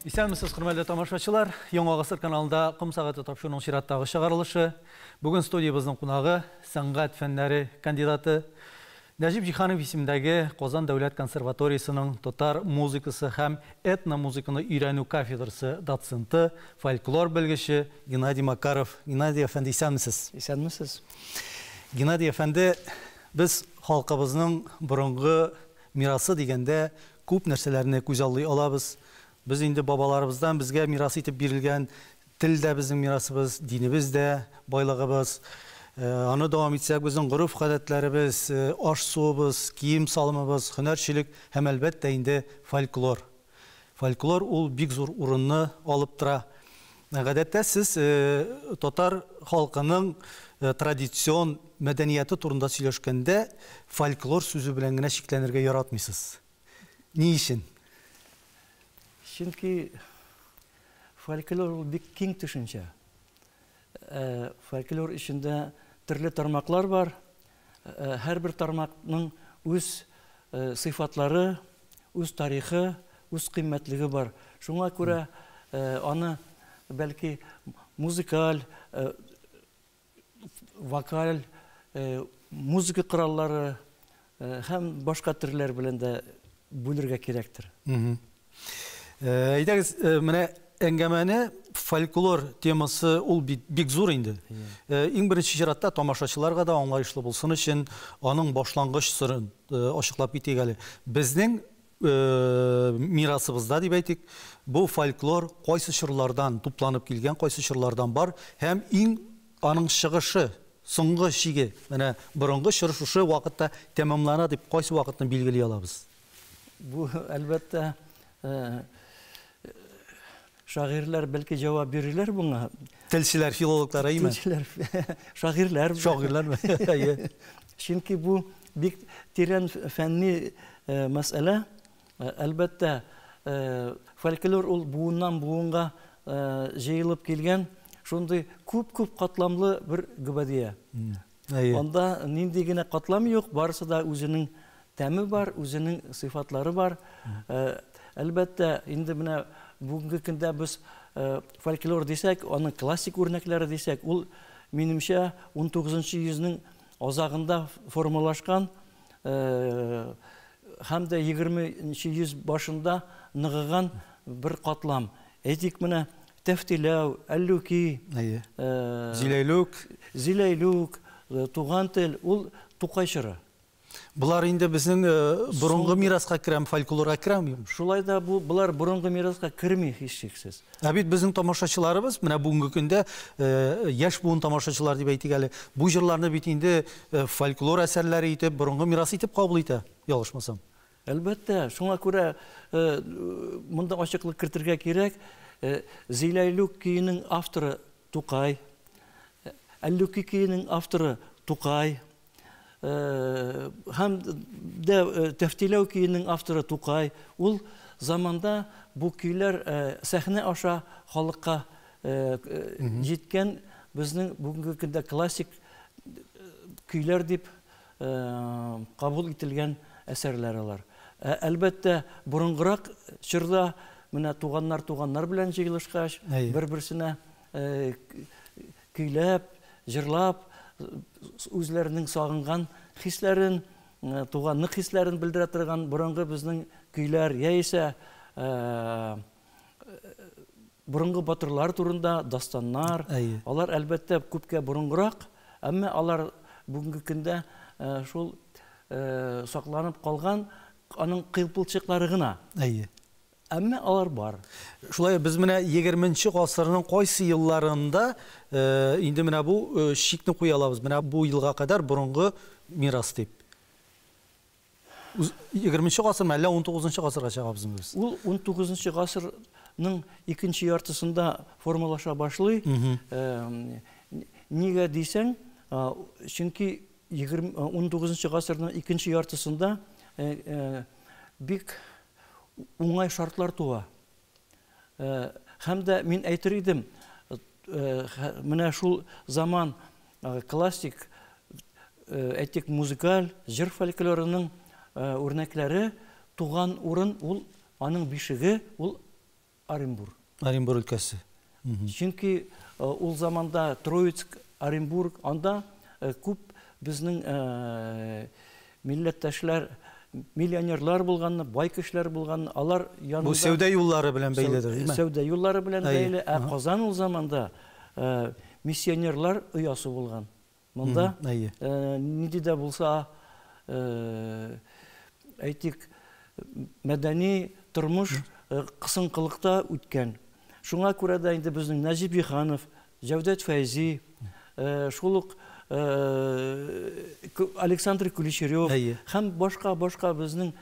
Исәнмесез, хөрмәтле тамашачылар. Яңа гасыр каналында Ком сәгате тапшыруының чираттагы чыгарылышы. Бүген студиябезнең кунагы сәнгать фәннәре кандидаты Нәҗип Җиһанов исемендәге Казан дәүләт консерваториясенең татар музыкасы һәм этномузыканы өйрәнү кафедрасы доценты, фольклор белгече Геннадий Макаров. Геннадий әфәнде, исәнмесез. Исәнмесез. Геннадий әфәнде, без халкыбызның борынгы мирасы дигәндә күп нәрсәләрне күзаллый алабыз. Без инде бабаларыбыздан безгә мирас итеп бирелгән тел дә безнең мирасыбыз, динебез дә байлыгыбыз. Аны дәвам итсәк, безнең гореф-гадәтләребез, аш-суыбыз, кием-салымыбыз, һөнәрчелек һәм, әлбәттә инде, фольклор. Фольклор ул бик зур урынны алып тора. Гадәттә сез татар халкының традицион мәдәнияте турында сөйләшкәндә фольклор сүзе белән генә чикләнергә яратмыйсыз. Ни өчен? Чөнки фольклор ул бик киң төшенчә. Фольклор эчендә төрле тармаклар бар. Һәрбер тармакның үз сыйфатлары, үз тарихы, үз кыйммәтлеге бар. Шуңа күрә аны бәлки музыкаль, вокаль, музыка кораллары һәм башка төрләр белән дә бүлергә кирәктер. Әйдәгез, менә әңгәмәне фольклор темасы ул бит бик зур инде. Иң беренче чиратта тамашачыларга да аңлаешлы булсын өчен аның башлангыч сырын ачыклап китик әле. Безнең мирасыбызда дип әйтик, бу фольклор кайсы чорлардан тупланып килгән, кайсы чорлардан бар һәм иң аның чыгышы, соңгы чиге, менә борынгы чор шушы вакытта тәмамлана дип кайсы вакытны билгели алабыз? Бу, әлбәттә, шагыйрьләр бәлки җавап бирерләр моңа. Телчеләр, филологлар, әйеме? Телчеләр, шагыйрьләр. Шагыйрьләрме? Әйе. Чөнки бу бик тирән фәнни мәсьәлә. Әлбәттә, фольклор ул буыннан буынга җыелып килгән шундый күп-күп катламлы бер гөбәдия. Анда нинди генә катлам юк, барысы да үзенең тәме бар, үзенең сыйфатлары бар. Әлбәттә, инде менә бүгенге көндә без фольклор дисәк, аның классик үрнәкләре дисәк, ул, минемчә, 19 йөзнең азагында формалашкан һәм дә 20 йөз башында ныгыган бер катлам. Әйтик, менә Тәфтиләү, Әллүки, Зиләйлүк, Зиләйлүк, Туган тел, ул Тукай чоры. Болар инде безнең борынгы мираска керәме, фольклорга керәме? Шулай да бу болар борынгы мираска керми һичшиксез. Ә бит безнең тамашачыларыбыз, менә бүгенге көндә яшь буын тамашачылар дип әйтик әле, бу җырларны бит инде фольклор әсәрләре итеп, борынгы мирас итеп кабул итә, ялгышмасам. Әлбәттә, шуңа күрә монда ачыклык кертергә кирәк. Зиләйлүк көенең авторы Тукай, Әллүки көенең авторы Тукай, һәм дә Тәфтиләү көенең авторы Тукай. Ул заманда бу көйләр сәхнә аша халыкка җиткән, безнең бүгенге көндә классик көйләр дип кабул ителгән әсәрләр алар. Әлбәттә, борынгырак чорда менә туганнар туганнар белән җыелышкач, бер-берсенә көйләп, җырлап, үзләренең сагынган хисләрен, туганлык хисләрен белдерә торган борынгы безнең көйләр, яисә борынгы батырлар турында дастаннар, алар әлбәттә күпкә борынгырак, әмма алар бүгенге көндә шул сакланып калган аның кыйпылчыклары гына. Әмма алар бар. Шулай без менә 20 гасырның кайсы елларында инде менә бу чикне куя алабыз. Менә бу елга кадәр борынгы мирас дип. 20 гасырмы, әллә 19 гасырга чыгабызмы без? Ул 19 гасырның икенче яртысында формалаша башлый. Нигә дисәң, чөнки 19 гасырның икенче яртысында бик уңай шартлар туа. Һәм дә мин әйтер идем, менә шул заман классик, әйтик, музыкаль җыр фольклорының үрнәкләре туган урын ул аның бишеге, ул Оренбур. Оренбур өлкәсе. Чөнки ул заманда Троицк, Оренбург, анда күп безнең милләттәшләр, миллионерлар булганны, бай кешеләр булганны, алар янында... Бу сәүдә юллары белән бәйледер, димме? Сәүдә юллары белән бәйле, ә Казан ул заманда миссионерлар оясы булган. Монда нинди дә булса, әйтик, мәдәни тормыш кысынкылыкта үткән. Шуңа күрә дә инде безнең Нәҗип Җиһанов, Җәүдәт Фәйзи, шул ук Александр Куличерев һәм башка-башка безнең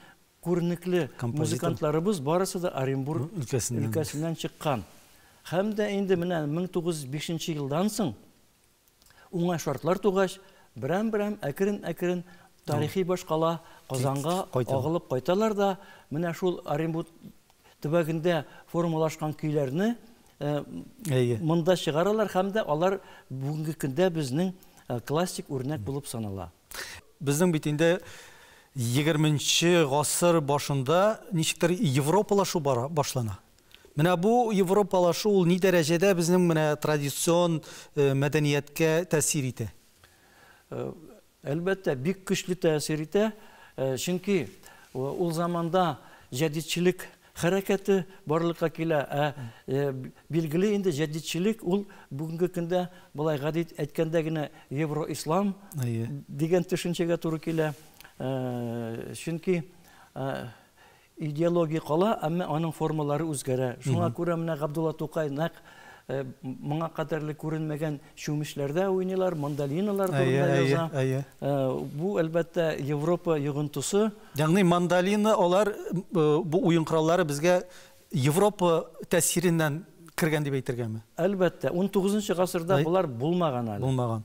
күренекле музыкантларыбыз барысы да Оренбург өлкәсеннән чыккан. Һәм дә инде менә 1905 елдан соң уңай шартлар тугач, берәм-берәм, әкрен-әкрен тарихи башкала Казанга агылып кайталар да, менә шул Оренбург төбәгендә формалашкан көйләрне монда чыгаралар һәм дә алар бүгенге көндә безнең классик үрнәк булып санала. Безнең бит инде 20 гасыр башында ничектер европалашу бара, башлана. Менә бу европалашу ул ни дәрәҗәдә безнең менә традицион мәдәнияткә тәэсир итә? Әлбәттә, бик көчле тәэсир итә, чөнки ул заманда җәдитчелек хәрәкәте барлыкка килә. Ә билгеле инде, җәдитчелек ул бүгенге көндә болай гади әйткәндә генә евроислам дигән төшенчәгә туры килә. Чөнки идеология кала, әмма аның формалары үзгәрә. Шуңа күрә менә Габдулла Тукай нәкъ моңа кадәрле күренмәгән чүмечләрдә уйныйлар, мандолиналар турында яза. Бу, әлбәттә, Европа йогынтысы. Ягъни мандолина алар бу уен кораллары безгә Европа тәэсиреннән кергән дип әйтергәме? Әлбәттә, 19 гасырда болар булмаган әле. Булмаган.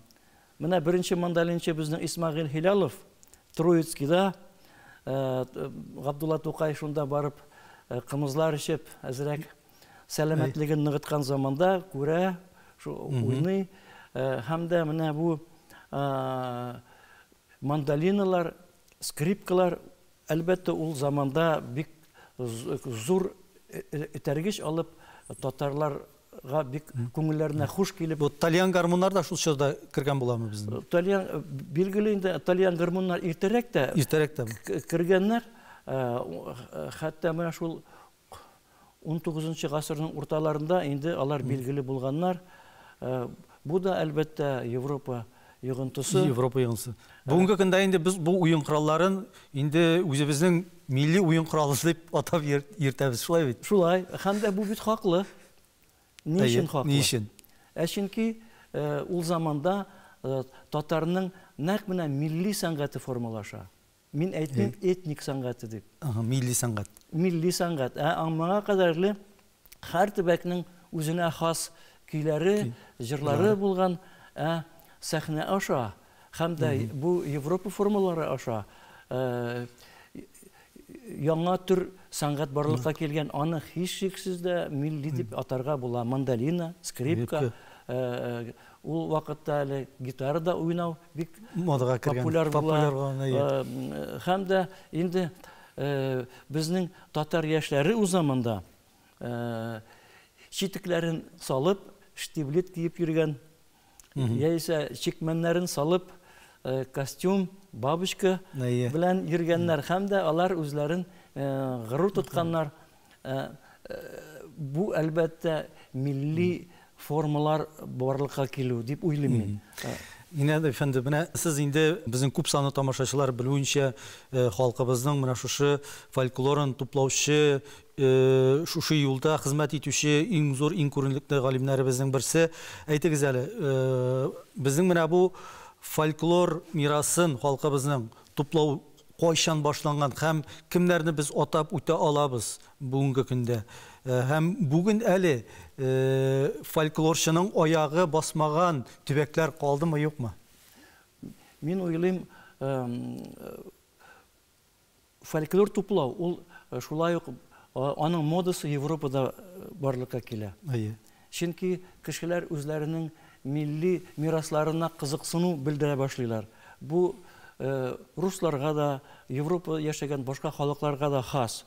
Менә беренче мандолинчы безнең Исмәгыйль Һилалов Троицкида, Габдулла Тукай шунда барып кымызлар эчеп, әзрәк сәламәтлеген ныгыткан заманда күрә, шу уйный. Һәм дә менә бу мандолиналар, скрипкалар, әлбәттә, ул заманда бик зур этәргеч алып, татарлар га бик күңелләренә хуш килеп. Бу тальян гармуннар да шул чорда кергән буламы безнең? Тальян, билгеле инде, тальян гармуннар иртәрәк тә. Иртәрәк тә. Кергәннәр. Хәтта менә шул 19 гасырның урталарында инде алар билгеле булганнар. Бу да, әлбәттә, Европа йогынтысы. Европа йогынтысы. Бүгенге көндә инде без бу уен коралларын инде үзебезнең милли уен коралы дип атап йөртәбез, шулай бит? Шулай. Һәм дә бу бит хаклы. Ни өчен хаклы? Ни өчен? Ә чөнки ул заманда татарның нәкъ менә милли сәнгате формалаша. Мин әйтмим этник сәнгате дип. Ага, милли сәнгать. Милли сәнгать. Ә моңа кадәрле һәр төбәкнең үзенә хас көйләре, җырлары булган, ә сәхнә аша һәм дә бу Европа формалары аша яңа төр сәнгать барлыкка килгән, аны һичшиксез дә милли дип атарга була. Мандолина, скрипка, ул вакытта әле гитарада уйнау бик модага кергән, популяр була. Һәм дә инде безнең татар яшьләре ул заманда читекләрен салып, штиблет киеп йөргән, яисә чикмәннәрен салып, костюм, бабочка белән йөргәннәр һәм дә алар үзләрен горур тотканнар. Бу, әлбәттә, милли формалар барлыкка килү дип уйлыйм мин. Геннадий әфәнде, менә сез инде безнең күп санлы тамашачылар белүенчә, халкыбызның менә шушы фольклорын туплаучы, шушы юлда хезмәт итүче иң зур, иң күренекле галимнәребезнең берсе. Әйтегез әле, безнең менә бу фольклор мирасын халкыбызның туплау кайчан башланган һәм кемнәрне без атап үтә алабыз бүгенге көндә? Һәм бүген әле фольклорчының аягы басмаган төбәкләр калдымы, юкмы? Мин уйлыйм, фольклор туплау ул шулай ук аның модасы Европада барлыкка килә. Чөнки кешеләр үзләренең милли мирасларына кызыксыну белдерә башлыйлар. Бу русларга да, Европа яшәгән башка халыкларга да хас.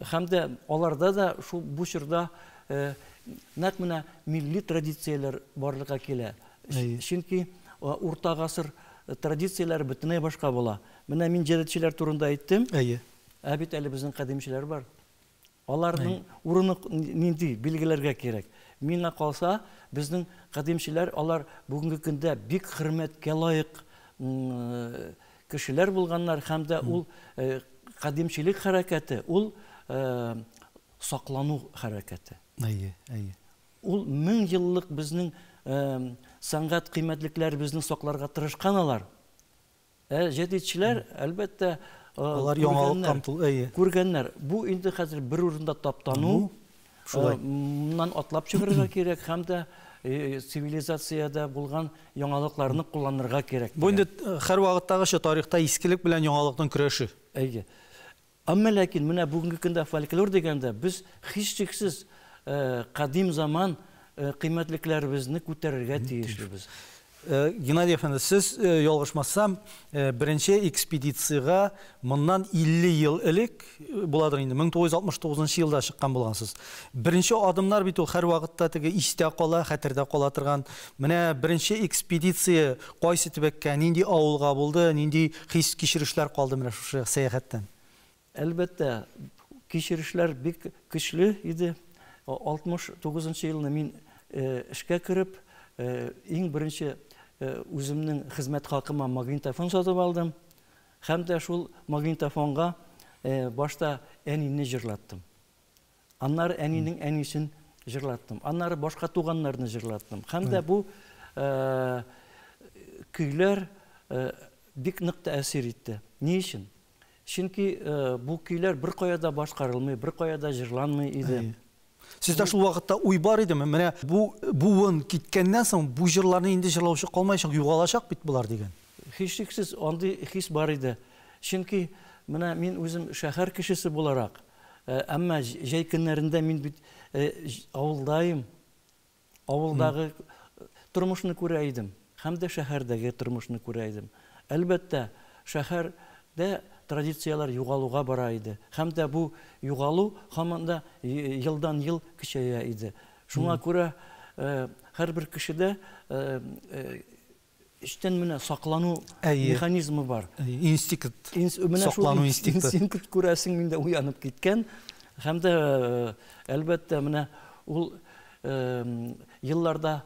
Һәм дә аларда да шул бу чорда нәкъ менә милли традицияләр барлыкка килә. Чөнки урта гасыр традицияләре бөтенләй башка була. Менә мин җәдитчеләр турында әйттем. Әйе. Ә бит әле безнең кадимчеләр бар. Аларның урыны нинди, билгеләргә кирәк. Миңа калса, безнең кадимчеләр, алар бүгенге көндә бик хөрмәткә лаек кешеләр булганнар һәм дә ул кадимчелек хәрәкәте, ул саклану хәрәкәте. Әйе, әйе. Ул 1000 еллык безнең сәнгать кыйммәтлекләребезне сакларга тырышкан алар. Ә җәдитчеләр, әлбәттә, алар яңалыкка омтыл, әйе. Күргәннәр. Бу инде хәзер бер урында таптану, шулай. Моннан атлап чыгарга кирәк һәм дә цивилизациядә булган яңалыкларны кулланырга кирәк. Бу инде һәрвакыттагыча тарихта искелек белән яңалыкның көрәше. Әйе. Әмма ләкин менә бүгенге көндә фольклор дигәндә без һичшиксез кадим заман кыйммәтлекләребезне күтәрергә тиешлебез. Геннадий әфәнде, сез ялгышмасам, беренче экспедициягә моннан 50 ел элек, буладыр инде, 1969 елда чыккан булгансыз. Беренче адымнар бит ул һәрвакытта теге истә кала, хәтердә кала торган. Менә беренче экспедиция кайсы төбәккә, нинди авылга булды, нинди хис-кичерешләр калды менә шушы сәяхәттән? Әлбәттә, кичерешләр бик көчле иде. 69 елны мин эшкә кереп, иң беренче үземнең хезмәт хакыма магнитофон сатып алдым. Һәм дә шул магнитофонга башта әнине җырлаттым. Аннары әнинең әнисен җырлаттым. Аннары башка туганнарны җырлаттым. Һәм дә бу көйләр бик нык тәэсир итте. Ни өчен? Чөнки бу көйләр бер кая да башкарылмый, бер кая да җырланмый иде. Сездә шул вакытта уй бар идеме? Менә бу буын киткәннән соң бу җырларны инде җырлаучы калмаячак, югалачак бит болар дигән. Һичшиксез андый хис бар иде. Чөнки менә мин үзем шәһәр кешесе буларак, әмма җәй көннәрендә мин бит авылдайым. Авылдагы тормышны күрә идем һәм дә шәһәрдәге тормышны күрә идем. Әлбәттә, шәһәрдә традицияләр югалуга бара иде. Һәм дә бу югалу һаман да елдан-ел көчәя иде. Шуңа күрә һәрбер кешедә эчтән менә саклану механизмы бар. Инстинкт. Саклану инстинкты. Инстинкт күрәсең, миндә уянып киткән. Һәм дә әлбәттә менә ул елларда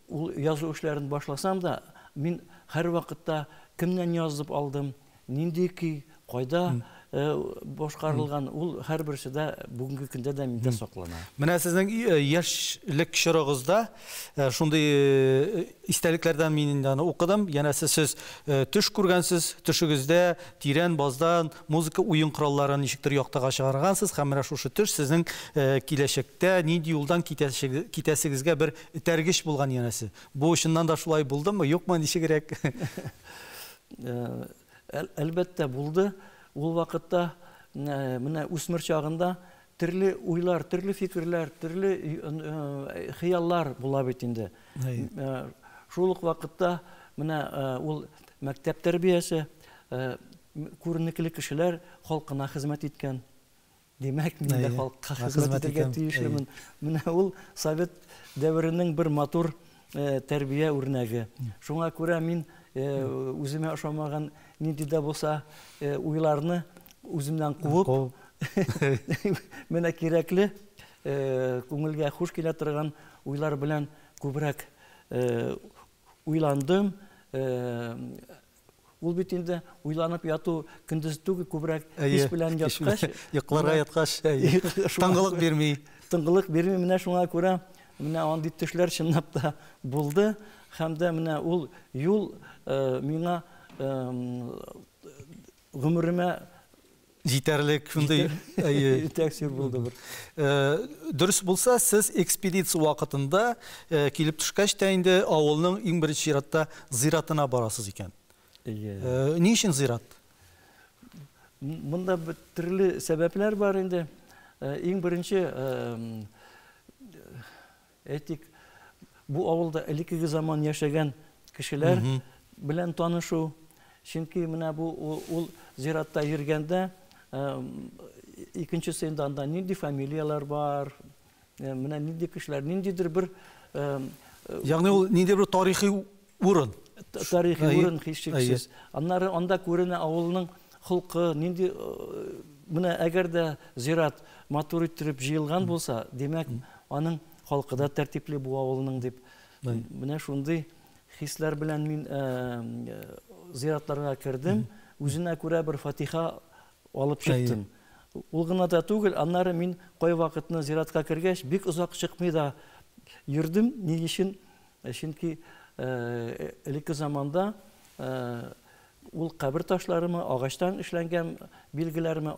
ул язу эшләрен башласам да, мин һәрвакытта кемнән язып алдым, нинди көй, кайда башкарылган, ул һәрберсе дә бүгенге көндә дә миндә саклана. Менә сезнең яшьлек чорыгызда шундый истәлекләрдән мин инде аны укыдым. Янәсе сез төш күргәнсез, төшегездә тирән баздан музыка уен коралларын ничектер яктыга чыгаргансыз һәм менә шушы төш сезнең киләчәктә нинди юлдан китәсегезгә бер этәргеч булган янәсе. Бу чыннан да шулай булдымы, юкмы, ничегрәк? Әлбәттә булды. Ул вакытта менә үсмер чагында төрле уйлар, төрле фикерләр, төрле хыяллар була бит инде. Шул ук вакытта менә ул мәктәп тәрбиясе, күренекле кешеләр халкына хезмәт иткән. Димәк, мин дә халыкка хезмәт итәргә тиешлемен. Менә ул совет дәверенең бер матур тәрбия үрнәге. Шуңа күрә мин үземә ошамаган нинди дә булса уйларны үземнән куып, менә кирәкле, күңелгә хуш килә торган уйлар белән күбрәк уйландым. Ул бит инде уйланып яту көндез түгел, күбрәк кич белән яткач, йокларга яткач, тынгылык бирми. Тынгылык бирми, менә шуңа күрә менә андый төшләр чынлап та булды. Һәм дә менә ул юл миңа гомеремә җитәрлек шундый тәэсир булды бер. Дөрес булса, сез экспедиция вакытында килеп төшкәч тә инде авылның иң беренче чиратта зиратына барасыз икән. Ни өчен зират? Монда төрле сәбәпләр бар инде. Иң беренче, әйтик, бу авылда элеккеге заман яшәгән кешеләр белән танышу. Чөнки менә бу ул зиратта йөргәндә Икенчесе инде анда нинди фамилияләр бар, менә нинди кешеләр, ниндидер бер Ягъни ул ниндидер бер тарихи урын. Тарихи урын, һичшиксез. Аннары анда күренә авылның холкы, нинди менә әгәр дә зират матур иттереп җыелган булса, димәк, аның халкы да тәртипле бу авылның дип. Менә шундый хисләр белән мин зиратларга кердем, үзенә күрә бер фатиха алып чыктым. Ул гына да түгел, аннары мин кайвакытны зиратка кергәч, бик озак чыкмый да йөрдем. Ни өчен? Чөнки элекке заманда ул кабер ташларымы, агачтан эшләнгән билгеләрме,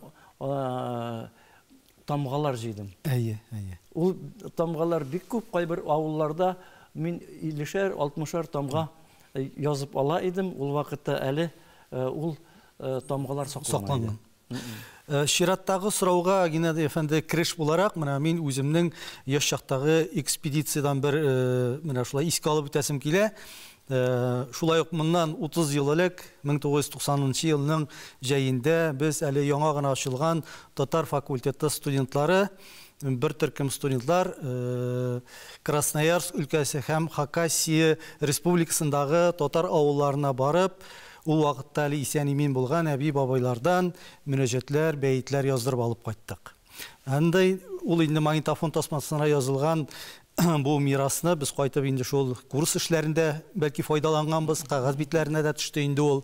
тамгалар җыйдым. Әйе, әйе. Ул тамгалар бик күп, кайбер авылларда мин иллешәр, алтмышар тамга язып ала идем. Ул вакытта әле ул тамгалар саклана иде. Сакланган. Чираттагы сорауга, Геннадий әфәнде, кереш буларак, менә мин үземнең яшь чактагы экспедициядән бер менә шулай искә алып үтәсем килә. Шулай ук моннан 30 ел элек, 1990 нчы елның җәендә без әле яңа гына ачылган татар факультеты студентлары, бер төркем студентлар Красноярск өлкәсе һәм Хакасия республикасындагы татар авылларына барып, ул вакытта әле исән-имин булган әби-бабайлардан мөнәҗәтләр, бәетләр яздырып алып кайттык. Андый ул инде магнитофон тасмасына язылган бу мирасны без кайтып инде шул курс эшләрендә бәлки файдаланганбыз, кәгазь битләренә дә төште инде ул.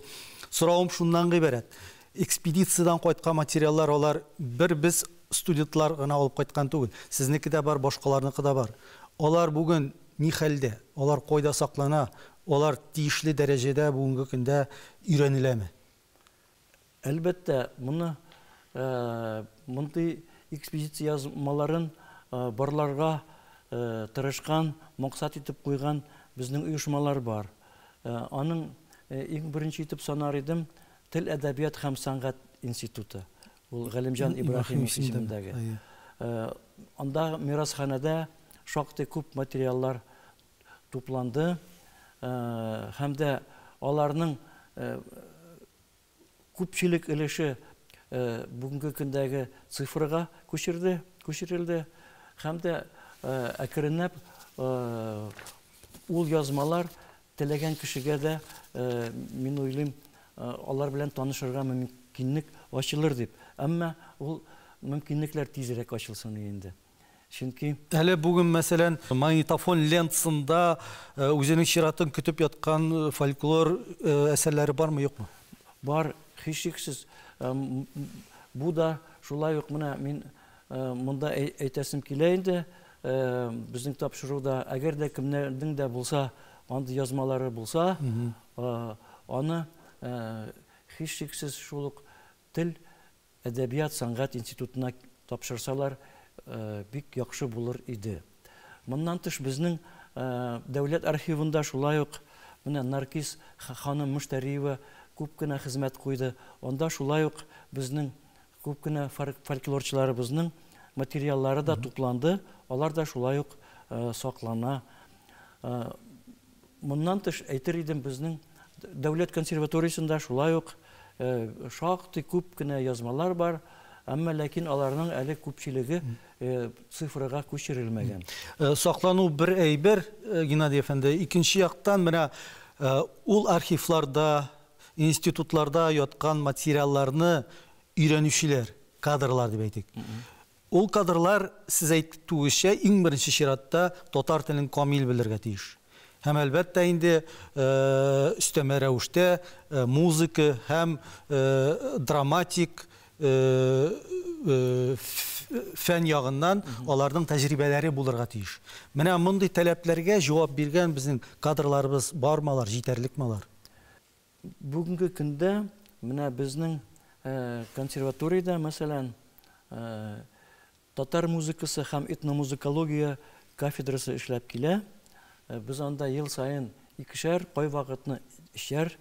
Соравым шуннан гыйбарәт. Экспедициядән кайткан материаллар алар бер без студентлар гына алып кайткан түгел. Сезнеке дә бар, башкаларныкы да бар. Алар бүген ни хәлдә? Алар кайда саклана? Алар тиешле дәрәҗәдә бүгенге көндә өйрәнеләме? Әлбәттә, моны мондый экспедиция язмаларын барларга тырышкан, максат итеп куйган безнең оешмалар бар. Аның иң беренче итеп санар идем Тел, әдәбият һәм сәнгать институты. Ул Галимҗан Ибраһимов исемендәге. Анда мирасханәдә шактый күп материаллар тупланды һәм дә аларның күпчелек өлеше бүгенге көндәге цифрага күчерде, күчерелде һәм дә әкренләп ул язмалар теләгән кешегә дә, мин уйлыйм, алар белән танышырга мөмкинлек ачылыр дип. Әмма ул мөмкинлекләр тизрәк ачылсын инде. Чөнки. Әле бүген, мәсәлән, магнитофон лентасында үзенең чиратын көтеп яткан фольклор әсәрләре бармы, юкмы? Бар, һичшиксез. Бу да шулай ук менә мин монда әйтәсем килә инде, безнең тапшыруда, әгәр дә кемнәрнең дә булса андый язмалары булса, аны һичшиксез шул ук тел Әдәбият, сәнгать институтына тапшырсалар, бик яхшы булыр иде. Моннан тыш, безнең дәүләт архивында шулай ук менә Наркиз ханым Мөштәриева күп кенә хезмәт куйды. Анда шулай ук безнең күп кенә фольклорчыларыбызның материаллары да тупланды, алар да шулай ук саклана. Моннан тыш, әйтер идем, безнең дәүләт консерваториясендә шулай ук шактый күп кенә язмалар бар, әмма ләкин аларның әле күпчелеге цифрага күчерелмәгән. Саклану бер әйбер, Геннадий әфәнде, икенче яктан менә ул архивларда, институтларда яткан материалларны өйрәнүчеләр, кадрлар дип әйтик. Ул кадрлар, сез әйтүегезчә, иң беренче чиратта татар телен камил белергә тиеш. Һәм, әлбәттә инде, өстәмә рәвештә музыка һәм драматик фән ягыннан аларның тәҗрибәләре булырга тиеш. Менә мондый таләпләргә җавап биргән безнең кадрларыбыз бармы алар, җитәрлекме алар? Бүгенге көндә менә безнең консерваториядә, мәсәлән, татар музыкасы һәм этномузыкология кафедрасы эшләп килә. Без анда ел саен икешәр, кайвакытны өчәр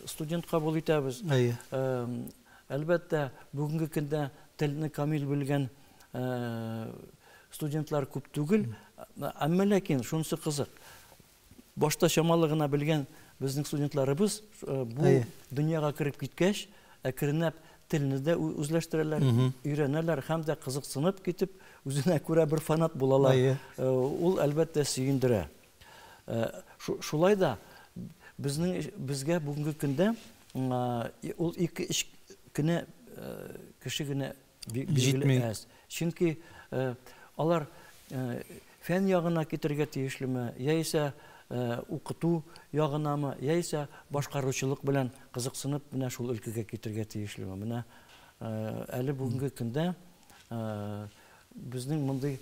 студент кабул итәбез. Әйе. Әлбәттә, бүгенге көндә телне камил белгән студентлар күп түгел, әмма ләкин шунысы кызык, Башта чамалы гына белгән безнең студентларыбыз бу дөньяга кереп киткәч, әкренләп телне дә үзләштерәләр, өйрәнәләр һәм дә кызыксынып китеп, үзенә күрә бер фанат булалар. Ул, әлбәттә, сөендерә. Шулай да безнең безгә бүгенге көндә ул ике-өч кенә кеше генә билгеле әз. Чөнки алар фән ягына китергә тиешлеме, яисә укыту ягынамы, яисә башкаручылык белән кызыксынып менә шул өлкәгә китергә тиешлеме. Менә әле бүгенге көндә безнең мондый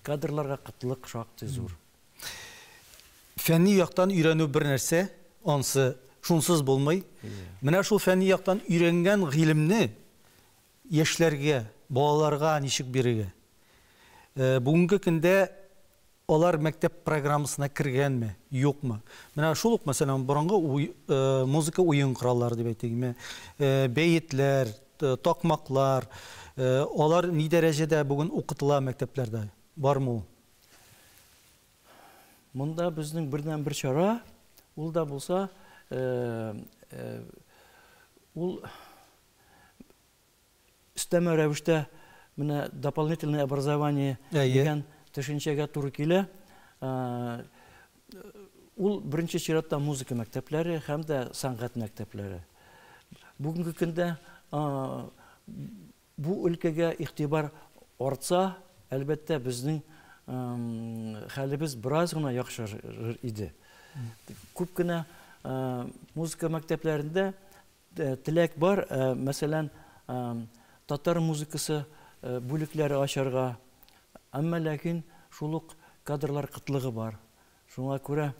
кадрларга кытлык шактый зур. Фәнни яктан өйрәнү бер нәрсә, ансы шунсыз булмый. Менә шул фәнни яктан өйрәнгән гыйлемне яшьләргә, балаларга ничек бирергә? Бүгенге көндә алар мәктәп программасына кергәнме, юкмы? Менә шул ук, мәсәлән, борынгы музыка уен кораллары дип әйтикме, бәетләр, такмаклар, алар ни дәрәҗәдә бүген укытыла мәктәпләрдә? Бармы ул? Монда безнең бердәнбер чара, ул да булса, ул өстәмә рәвештә менә дополнительное образование дигән төшенчәгә туры килә. Ул беренче чиратта музыка мәктәпләре һәм дә сәнгать мәктәпләре. Бүгенге көндә бу өлкәгә игътибар артса, әлбәттә, безнең хәлебез бераз гына яхшырыр иде. Күп кенә музыка мәктәпләрендә теләк бар, мәсәлән, татар музыкасы бүлекләре ачарга, әмма ләкин шул ук кадрлар кытлыгы бар. Шуңа күрә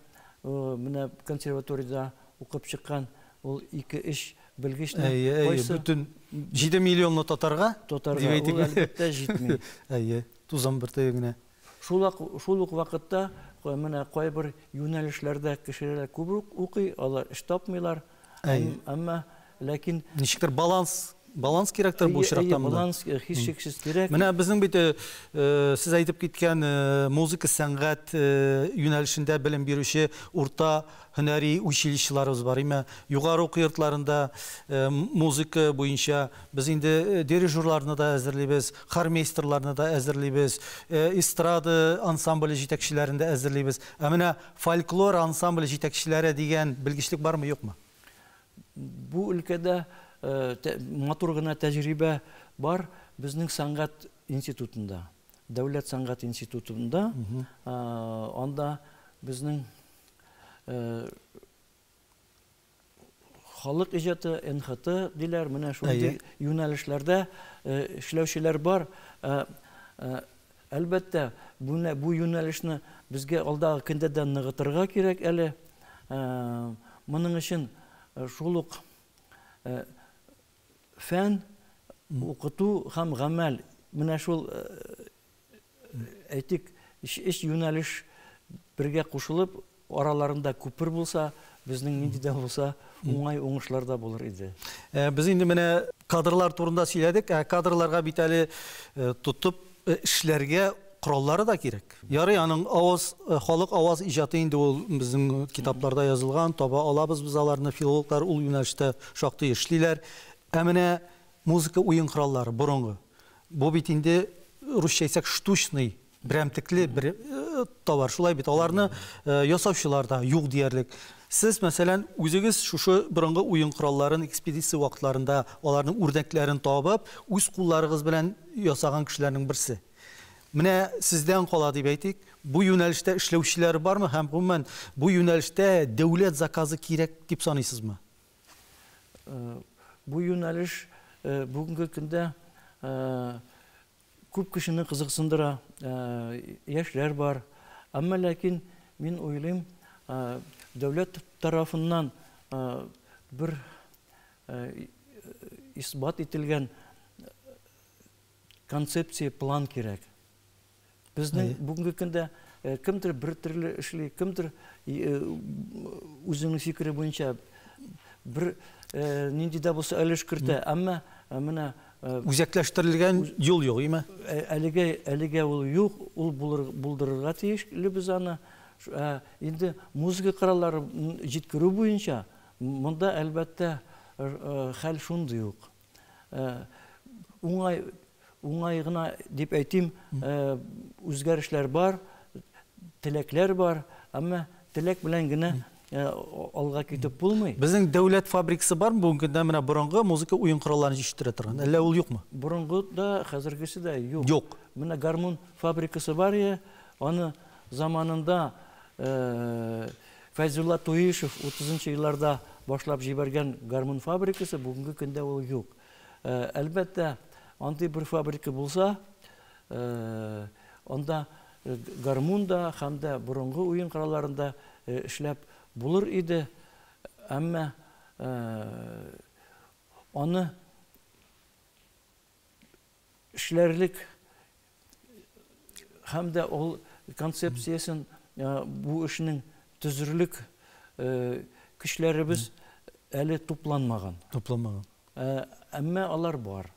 менә консерваториядә укып чыккан ул ике-өч белгечне кайсы бөтен 7 миллионлы татарга, татарга ул әлбәттә җитми. Әйе, тузан бөртеге генә. Шул шул ук вакытта менә кайбер юнәлешләрдә кешеләр күбрәк укый, алар эш тапмыйлар. Әмма ләкин ничектер баланс, баланс кирәктер бу очракта монда. Баланс һичшиксез кирәк. Менә безнең бит сез әйтеп киткән музыка сәнгать юнәлешендә белем бирүче урта һөнәри училищеларыбыз бар, име? Югары уку йортларында музыка буенча без инде дирижерларны да әзерлибез, хормейстерларны да әзерлибез, эстрада ансамбле җитәкчеләрен дә әзерлибез. Ә менә фольклор ансамбле җитәкчеләре дигән белгечлек бармы, юкмы? Бу өлкәдә матур гына тәҗрибә бар безнең сәнгать институтында, дәүләт сәнгать институтында. Анда безнең халык иҗаты, НХТ диләр, менә шундый юнәлешләрдә эшләүчеләр бар. Әлбәттә, бу юнәлешне безгә алдагы көндә дә ныгытырга кирәк әле. Моның өчен шул ук фән, укыту һәм гамәл, менә шул, әйтик, өч юнәлеш бергә кушылып, араларында күпер булса, безнең нинди дә булса уңай уңышлар да булыр иде. Без инде менә кадрлар турында сөйләдек, ә кадрларга бит әле тотып эшләргә кораллары да кирәк. Ярый, аның аваз, халык аваз иҗаты инде ул безнең китапларда язылган, таба алабыз без аларны, филологлар ул юнәлештә шактый эшлиләр. Ә менә музыка уен кораллары борынгы. Бу бит инде русча әйтсәк штучный, берәмтекле бер товар. Шулай бит, аларны ясаучылар да юк диярлек. Сез, мәсәлән, үзегез шушы борынгы уен коралларын экспедиция вакытларында аларның үрнәкләрен табып, үз кулларыгыз белән ясаган кешеләрнең берсе. Менә сездән кала дип әйтик, бу юнәлештә эшләүчеләр бармы һәм гомумән бу юнәлештә дәүләт заказы кирәк дип саныйсызмы? Бу юнәлеш бүгенге көндә күп кешене кызыксындыра, яшьләр бар. Әмма ләкин мин уйлыйм, дәүләт тарафыннан бер исбат ителгән концепция, план кирәк. Безнең бүгенге көндә кемдер бер төрле эшли, кемдер үзенең фикере буенча бер нинди дә булса өлеш кертә. Әмма менә үзәкләштерелгән юл юк, име? Әлегә ул юк, ул булдырырга тиешле без аны. Инде музыка кораллары җиткерү буенча монда әлбәттә хәл шундый ук. Уңай, уңай гына дип әйтим, үзгәрешләр бар, теләкләр бар, әмма теләк белән генә алга китеп булмый. Безнең дәүләт фабрикасы бармы бүгенге көндә менә борынгы музыка уен коралларын җитештерә торган? Әллә ул юкмы? Борынгы да, хәзергесе дә юк. Юк. Менә гармун фабрикасы бар иде, аны заманында Фәйзулла Туишев 30 нчы елларда башлап җибәргән гармун фабрикасы бүгенге көндә ул юк. Әлбәттә, андый бер фабрика булса, анда гармун да һәм дә борынгы уен коралларын да эшләп булыр иде. Әмма аны эшләрлек һәм дә ул концепциясен бу эшнең төзерлек көчләребез әле тупланмаган. Тупланмаган. Әмма алар бар.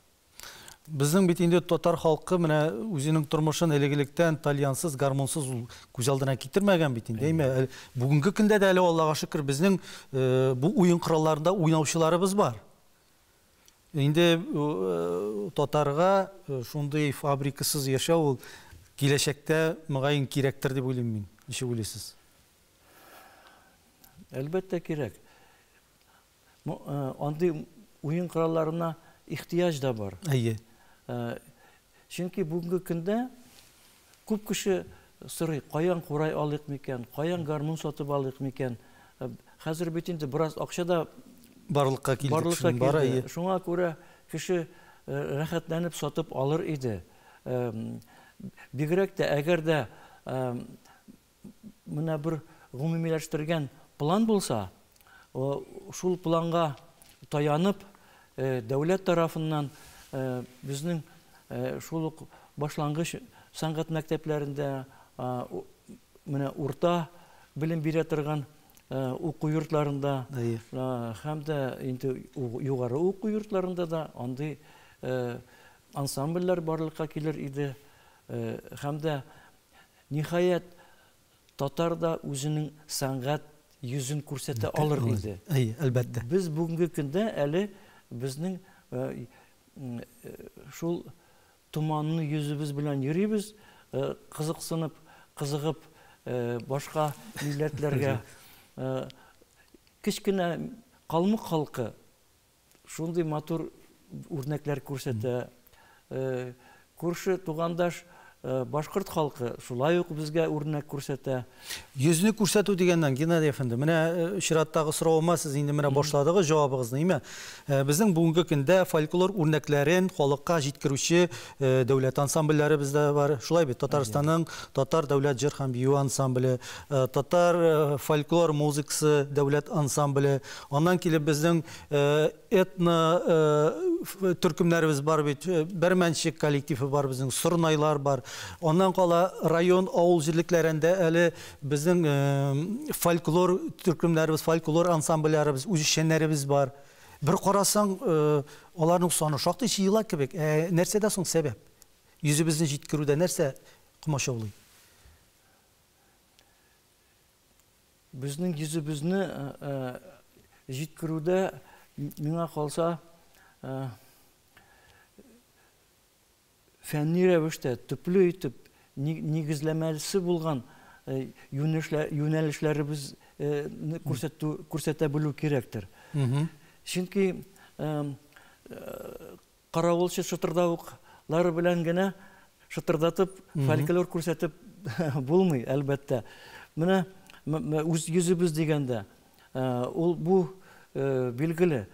Безнең бит инде татар халкы менә үзенең тормышын элек-электән тальянсыз, гармунсыз ул күз алдына китермәгән бит инде, әйме? Бүгенге көндә дә әле Аллага шөкер безнең бу уен коралларында уйнаучыларыбыз бар. Инде татарга шундый фабрикасыз яшәү ул киләчәктә мөгаен кирәктер дип уйлыйм мин. Ничек уйлыйсыз? Әлбәттә кирәк. Андый уен коралларына ихтыяҗ да бар. Әйе. Чөнки бүгенге көндә күп кеше сорый, каян курай алыйк микән, каян гармун сатып алыйк микән? Хәзер бит инде бераз акча да барлыкка килде. Барлыкка килде. Шуңа күрә кеше рәхәтләнеп сатып алыр иде. Бигрәк тә әгәр дә менә бер гомумиләштергән план булса, шул планга таянып, дәүләт тарафыннан безнең шул ук башлангыч сәнгать мәктәпләрендә, менә урта белем бирә торган уку йортларында һәм дә инде югары уку йортларында да андый ансамбльләр барлыкка килер иде. Һәм дә ниһаять татар да үзенең сәнгать йөзен күрсәтә алыр иде. Әйе, әлбәттә. Без бүгенге көндә әле безнең шул томанны йөзебез белән йөрибез, кызыксынып, кызыгып башка милләтләргә. Кечкенә калмык халкы шундый матур үрнәкләр күрсәтә. Күрше тугандаш башкорт халкы шулай ук безгә үрнәк күрсәтә. Йөзне күрсәтү дигәннән, Геннадий әфәнде, менә чираттагы соравыма сез инде менә башладыгыз җавабыгызны, әйме? Безнең бүгенге көндә фольклор үрнәкләрен халыкка җиткерүче дәүләт ансамбльләре бездә бар. Шулай бит, Татарстанның татар дәүләт җыр һәм бию ансамбле, татар фольклор музыкасы дәүләт ансамбле, аннан килеп безнең этно төркемнәребез бар бит, Бәрмәнчек коллективы бар безнең, Сорнайлар бар. Аннан кала район, авыл җирлекләрендә әле безнең фольклор төркемнәребез, фольклор ансамбльләребез, үзешчәннәребез бар. Бер карасаң, аларның саны шактый җыела кебек. Ә нәрсәдә соң сәбәп? Йөзебезне җиткерүдә нәрсә комачаулый? Безнең йөзебезне җиткерүдә, миңа калса, фәнни рәвештә, төпле итеп, нигезләмәсе булган юнәлешләребезне күрсәтә белү кирәктер. Чөнки каравылчы шытырдавыклары белән генә шытырдатып, фольклор күрсәтеп булмый, әлбәттә. Менә үз йөзебез дигәндә, ул бу билгеле.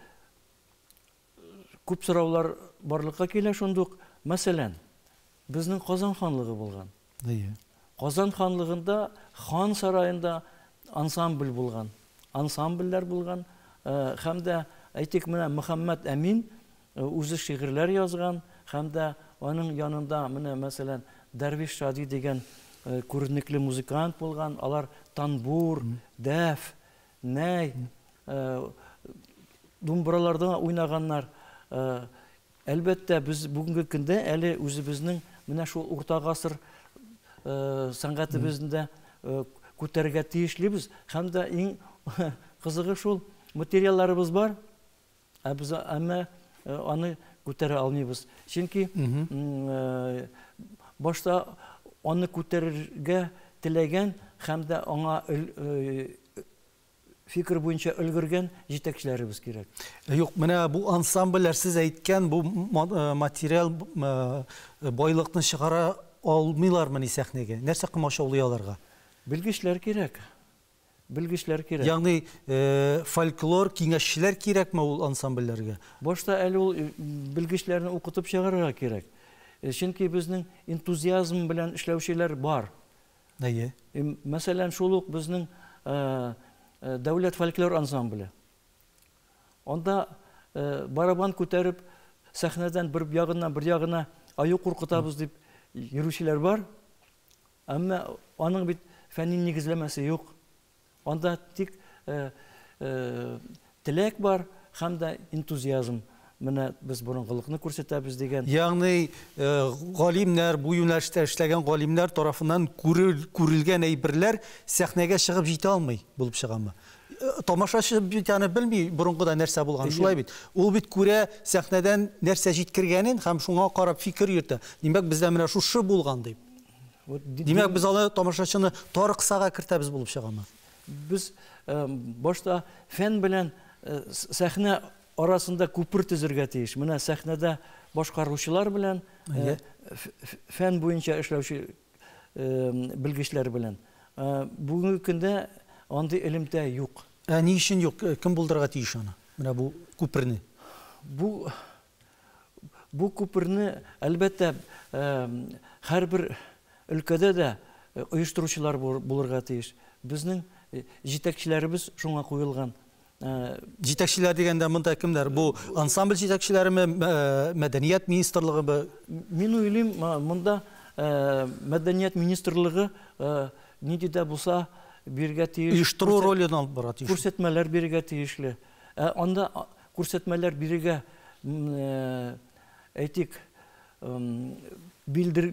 Күп сораулар барлыкка килә шундук. Мәсәлән, безнең Казан ханлыгы булган. Казан ханлыгында, хан сараенда ансамбль булган. Ансамбльләр булган. Һәм дә, әйтик, менә Мөхәммәд Әмин үзе шигырьләр язган, һәм дә аның янында менә, мәсәлән, Дәрвиш Шади дигән күренекле музыкант булган. Алар танбур, дәф, нәй, думбраларда уйнаганнар. Әлбәттә, без бүгенге көндә әле үзебезнең менә шул урта гасыр сәнгатебезне дә күтәрергә тиешлебез. Һәм дә иң кызыгы шул, материалларыбыз бар, ә без әмма аны күтәрә алмыйбыз. Чөнки башта аны күтәрергә теләгән һәм дә аңа фикер буенча өлгергән җитәкчеләребез кирәк. Юк, менә бу ансамбльләр сез әйткән бу материал байлыкны чыгара алмыйлармыни сәхнәгә? Нәрсә комачаулый аларга? Белгечләр кирәк. Белгечләр кирәк. Ягъни фольклор киңәшчеләр кирәкме ул ансамбльләргә? Башта әле ул белгечләрне укытып чыгарырга кирәк. Чөнки безнең энтузиазм белән эшләүчеләр бар. Әйе. Мәсәлән, шул ук безнең дәүләт фольклор ансамбле. Анда барабан күтәреп, сәхнәдән бер ягыннан бер ягына аю куркытабыз дип йөрүчеләр бар. Әмма аның бит фәнни нигезләмәсе юк. Анда тик теләк бар һәм дә энтузиазм. Менә без борынгылыкны күрсәтәбез дигән. Ягъни галимнәр, бу юнәлештә эшләгән галимнәр тарафыннан күрелгән әйберләр сәхнәгә чыгып җитә алмый булып чыгамы? Тамашачы бит аны белми борынгыда нәрсә булган, шулай бит. Ул бит күрә сәхнәдән нәрсә җиткергәнен һәм шуңа карап фикер йөртә. Димәк, бездә менә шушы булган дип. Димәк, без аны тамашачыны тар кысага кертәбез булып чыгамы? Без башта фән белән сәхнә арасында күпер төзергә тиеш. Менә сәхнәдә башкаручылар белән, фән буенча эшләүче белгечләр белән. Бүгенге көндә андый элемтә юк. Ә ни өчен юк? Кем булдырырга тиеш аны? Менә бу күперне. Бу күперне, әлбәттә, һәрбер өлкәдә дә оештыручылар булырга тиеш. Безнең җитәкчеләребез шуңа куелган. Җитәкчеләр дигәндә монда кемнәр? Бу ансамбль җитәкчеләреме, мәдәният министрлыгымы? Мин уйлыйм, монда мәдәният министрлыгы нинди дә булса бирергә тиеш. Оештыру ролен алып бара тиеш. Күрсәтмәләр бирергә тиешле. Анда күрсәтмәләр бирергә, әйтик, билдер,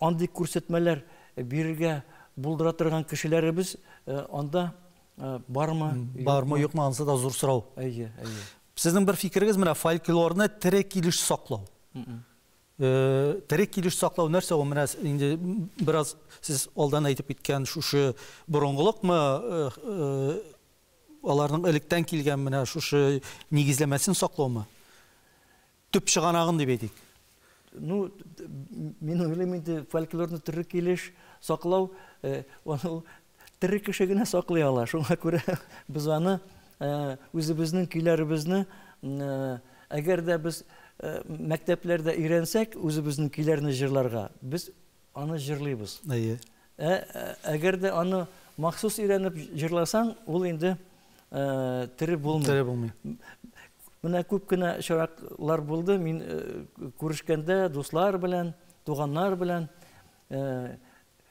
андый күрсәтмәләр бирергә булдыра торган кешеләребез анда бармы? Бармы, юкмы, анысы да зур сорау. Әйе, әйе. Сезнең бер фикерегез менә фольклорны тере килеш саклау. Тере килеш саклау нәрсә ул? Менә инде бераз сез алдан әйтеп киткән шушы борынгылыкмы, аларның электән килгән менә шушы нигезләмәсен саклаумы? Төп чыганагын дип әйтик. Ну, мин уйлыйм инде фольклорны тере килеш саклау, аны тере кеше генә саклый ала. Шуңа күрә без аны үзебезнең көйләребезне, әгәр дә без мәктәпләрдә өйрәнсәк, үзебезнең көйләрне җырларга, без аны җырлыйбыз. Әйе. Әгәр дә аны махсус өйрәнеп җырласаң, ул инде тере булмый. Тере булмый. Менә күп кенә очраклар булды. Мин күрешкәндә дуслар белән, туганнар белән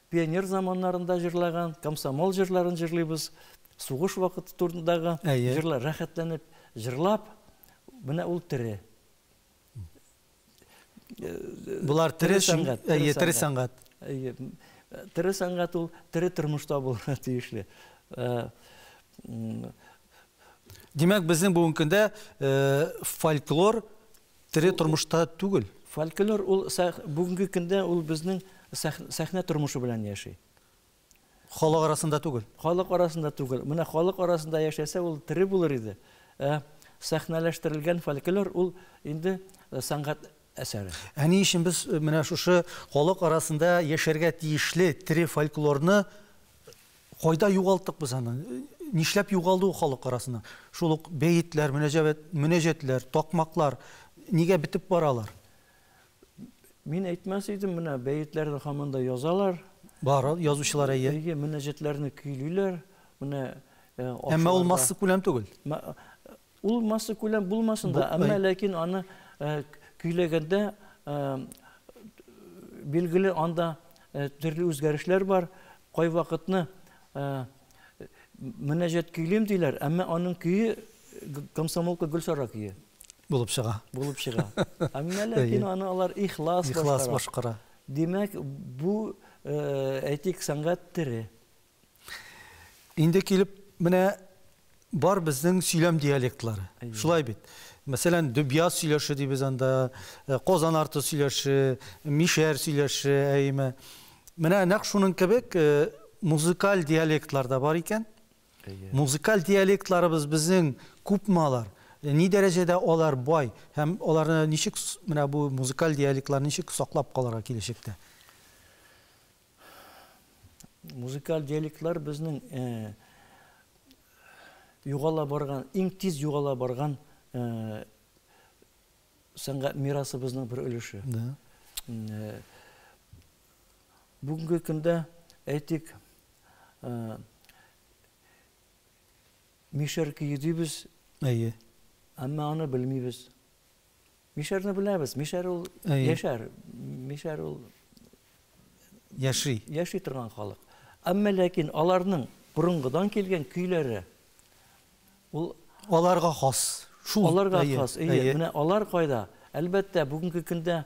пионер заманнарында җырлаган, комсомол җырларын җырлыйбыз, сугыш вакыты турындагы җырлар рәхәтләнеп җырлап, менә ул тере. Булар тере сәнгать. Әйе, тере сәнгать. Әйе. Тере сәнгать ул тере тормышта булырга тиешле. Димәк, безнең бүгенге көндә фольклор тере тормышта түгел. Фольклор ул бүгенге көндә ул безнең сәхнә тормышы белән яши. Халык арасында түгел. Халык арасында түгел. Менә халык арасында яшәсә, ул тере булыр иде. Сәхнәләштерелгән фольклор ул инде сәнгать әсәре. Ә ни өчен без менә шушы халык арасында яшәргә тиешле тере фольклорны кайда югалттык без аны? Нишләп югалды ул халык арасында? Шул ук бәетләр, мөнәҗәтләр, такмаклар нигә бетеп баралар? Мин әйтмәс идем, менә бәетләрне һаман да язалар. Бар, язучылар әйе. Әйе, мөнәҗәтләрне көйлиләр. Менә әмма ул масса күләм түгел. Ул масса күләм булмасын да, әмма ләкин аны көйләгәндә билгеле анда төрле үзгәрешләр бар. Кайвакытны мөнәҗәт көйлим диләр, әмма аның көе Комсомолка Гөлсара көе булып чыга. Булып чыга. Әмма ләкин аны алар ихлас башкара. Димәк, бу әйтик сәнгать тере. Инде килеп менә бар безнең сөйләм диалектлары. Шулай бит. Мәсәлән, Дөбьяз сөйләше дибез анда, Казан арты сөйләше, Мишәр сөйләше, әйеме. Менә нәкъ шуның кебек музыкаль диалектлар да бар икән. Музыкаль диалектларыбыз безнең күпме алар? Ни дәрәҗәдә алар бай һәм аларны ничек менә бу музыкаль диалектларны ничек саклап калырга киләчәктә? Музыкаль диалектлар безнең югала барган, иң тиз югала барган сәнгать мирасыбызның бер өлеше. Да. Бүгенге көндә, әйтик, мишәр көе дибез. Әйе. Әмма аны белмибез. Мишәрне беләбез. Мишәр ул яшәр. Мишәр ул яши. Яши торган халык. Әмма ләкин аларның борынгыдан килгән көйләре ул аларга хас. Шул аларга хас. Әйе. Менә алар кайда? Әлбәттә, бүгенге көндә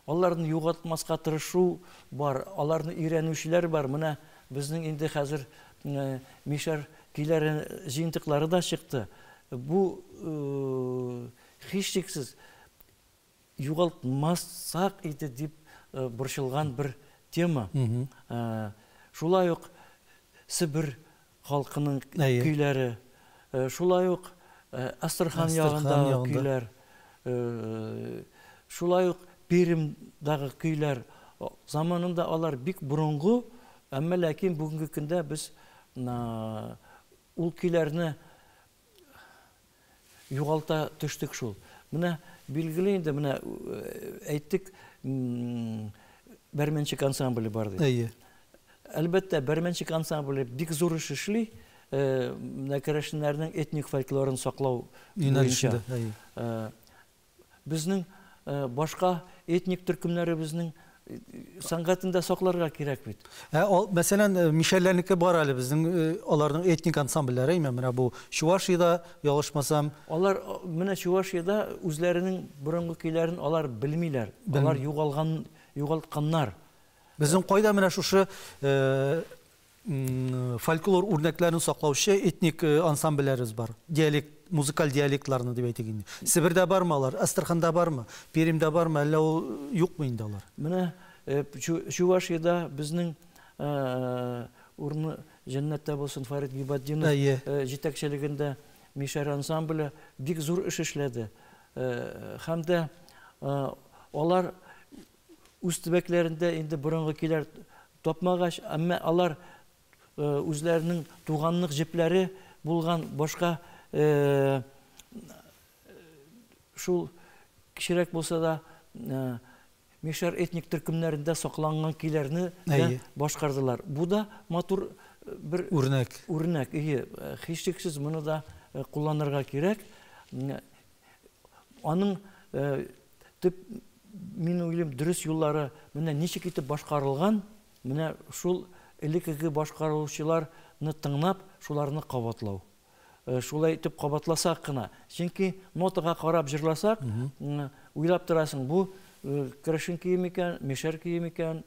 аларны югалтмаска тырышу бар, аларны өйрәнүчеләр бар. Менә безнең инде хәзер мишәр көйләре җыентыклары да чыкты. Бу һичшиксез югалтмасак иде дип борчылган бер тема. Шулай ук Себер халкының көйләре, шулай ук Әстерхан ягындагы көйләр, шулай ук Пермьдагы көйләр. Заманында алар бик борынгы, әмма ләкин бүгенге көндә без ул көйләрне югалта төштек шул. Менә билгеле инде, менә әйттек, Бәрмәнчек ансамбле бар дип. Әйе. Әлбәттә, Бәрмәнчек ансамбле бик зур эш эшли, менә керәшеннәрнең этник фольклорын саклау буенча. Безнең башка этник төркемнәребезнең сәнгатен дә сакларга кирәк бит. Ә, мәсәлән, мишәрләрнеке бар әле безнең, аларның этник ансамбльләре, әйме, менә бу Чувашиядә, ялгышмасам. Алар менә Чувашиядә үзләренең борынгы көйләрен алар белмиләр. Алар югалган, югалтканнар. Безнең кайда менә шушы фольклор үрнәкләрен саклаучы этник ансамбльләребез бар. Диалект, музыкаль диалектларны дип әйтик инде. Себердә бармы алар? Әстерханда бармы? Пермьдә бармы? Әллә ул юкмы инде алар? Менә Чувашиядә безнең урыны җәннәттә булсын, Фарид Гибатдинов җитәкчелегендә Мишәр ансамбле бик зур эш эшләде. Һәм дә алар үз төбәкләрендә инде борынгы көйләр тапмагач, әмма алар үзләренең туганлык җепләре булган башка шул кечерәк булса да мишәр этник төркемнәрендә сакланган көйләрне дә башкардылар. Бу да матур бер үрнәк. Үрнәк, әйе, һичшиксез моны да кулланырга кирәк. Аның төп, мин уйлыйм, дөрес юллары менә ничек итеп башкарылган, менә шул элеккеге башкаручыларны тыңлап, шуларны кабатлау. Шулай итеп кабатласак кына. Чөнки нотага карап җырласак, уйлап торасың, бу керәшен көе микән, мишәр көе микән,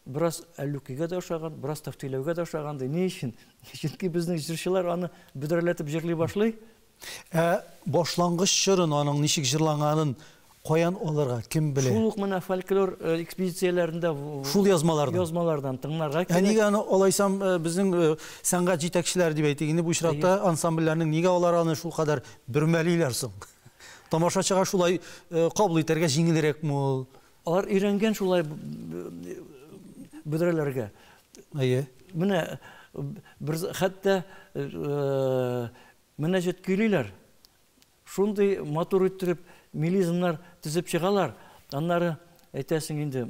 бераз әллүкигә дә ошаган, бераз тәфтиләүгә дә ошаган ди. Ни өчен? Чөнки безнең җырчылар аны бөдрәләтеп җырлый башлый. Ә башлангыч чорын, аның ничек җырланганын каян алырга, кем белә? Шул ук менә фольклор экспедицияләрендә шул язмалардан. Язмалардан тыңларга кирәк. Ә нигә аны алайсам безнең сәнгать җитәкчеләре дип әйтик инде бу очракта ансамбльләрнең нигә алар аны шул кадәр бөрмәлиләр соң? Тамашачыга шулай кабул итәргә җиңелрәкме ул? Алар өйрәнгән шулай бөдрәләргә. Әйе. Менә бер хәтта мөнәҗәт көйлиләр. Шундый матур иттереп мелизмнар төзеп чыгалар. Аннары әйтәсең инде,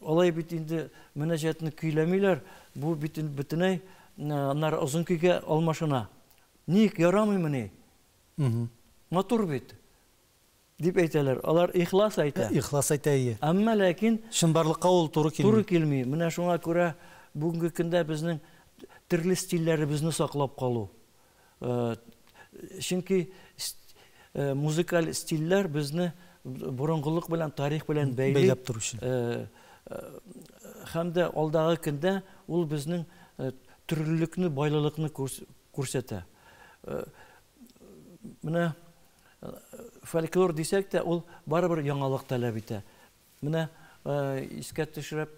алай бит инде мөнәҗәтне көйләмиләр. Бу бит инде бөтенләй аннары озын көйгә алмашына. Ник ярамыймыни? Матур бит дип әйтәләр. Алар ихлас әйтә. Ихлас әйтә, әйе. Әмма ләкин чынбарлыкка ул туры килми. Туры килми. Менә шуңа күрә бүгенге көндә безнең төрле стильләребезне саклап калу. Чөнки музыкаль стильләр безне борынгылык белән, тарих белән бәйли. Бәйләп торучы. Һәм дә алдагы көндә ул безнең төрлелекне, байлылыкны күрсәтә. Менә Фольклор дисәк тә, ул барыбер яңалык таләп итә. Менә искә төшереп